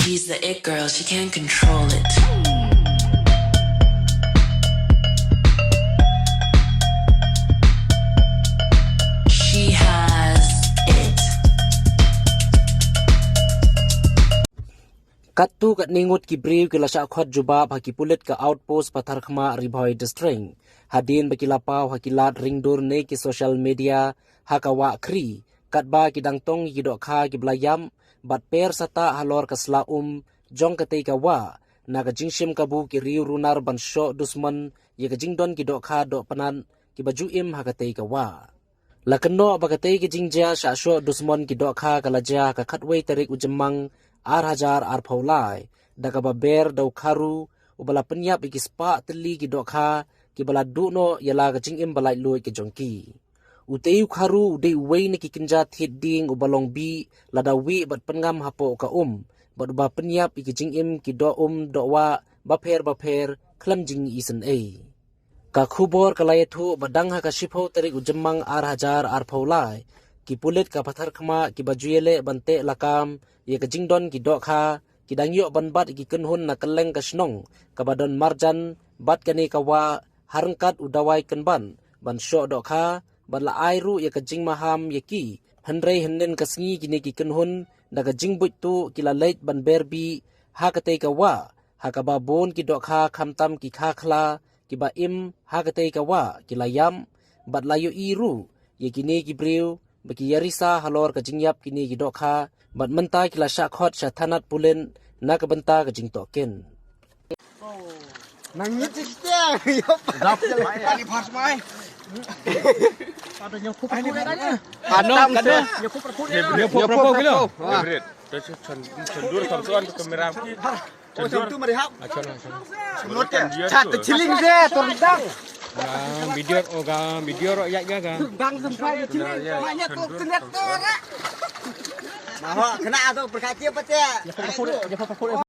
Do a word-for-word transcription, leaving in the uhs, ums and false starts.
She's the it girl, she can't control it. She has it. Katto katne ngut ki briew ki la shah khot jubab ha ki pulit ka outpost Patharkhmah, Ri Bhoi District, hadien ba ki la paw ha ki lad ringdur ne ki social media ha ka wah Khri, katba ki dang tong ïa ki dohkha kiba la ïam bad per satah halor ka sla um jong katei ka wah, na ka jingshim kabu ki riew runar ban shoh dusmon ïa ka jingdon ki dohkha dohpnat kiba ju im ha katei ka wah. La kynnoh ba katei ka jingjia shah shoh dusmon ki dohkha ka la jia ha ka khatwei tarik u Jymmang ar hajar arphew lai, da kaba ber da u Kharu, uba la pynïap ïa ki spah tylli ki dohkha kiba la duh noh ïa la ka jingim ba laitluid ka jong ki. Utei u Kharu u dei uwei na ki kynja thied dieng uba long bih lada wieh bad pynngam hapoh ka um, bad uba pynïap ïa ki jingim ki doh um doh wah bapher bapher khlem jingisynei. Ka khubor ka la ïathuh ba dang ha ka shiphew tarik u Jymmang ar hajar arphew lai, ki pulit ka Patharkhmah kiba ju ïaleh ban teh lakam ïa ka jingdon ki dohkha, ki dang ïoh ban bat ïa ki kynhun na kylleng ka shnong kaba don marjan bad kane ka wah, ha ryngkat u Dawai Kynban, ban shoh dohkha, bad la ai ruh ïa ka jingmaham ïa ki. Hynrei hynnin ka sngi kine ki kynhun da ka jingbuit tuh ki la leit ban ber bih ha katei ka wah, ha kaba bun ki dohkha khamtam ki kha khla kiba im ha katei ka wah ki la ïam, bad la ïohi ruh ïa kine ki briew ba ki ïarisa halor ka jingïap kine ki dohkha, bad mynta ki la shah khot sha thanat pulit na ka bynta ka jingtohkit. Nang ngit sih sih. Dap. Tadi pas mai. Ada nyokup aku dah. Ano, ano? Nyokup aku dah. Nyokup aku dah. Wah. Dur samsuan tu kamera. Oh, sentuh mari hap. Achan, achan. Chat tu chiling je, tu rendang. Ga video, oh ga video ro ya ga ga. Bang sampai chiling. Banyak tu kena tu rak. Maha kena tu berkaca pete. Ya, ya, ya.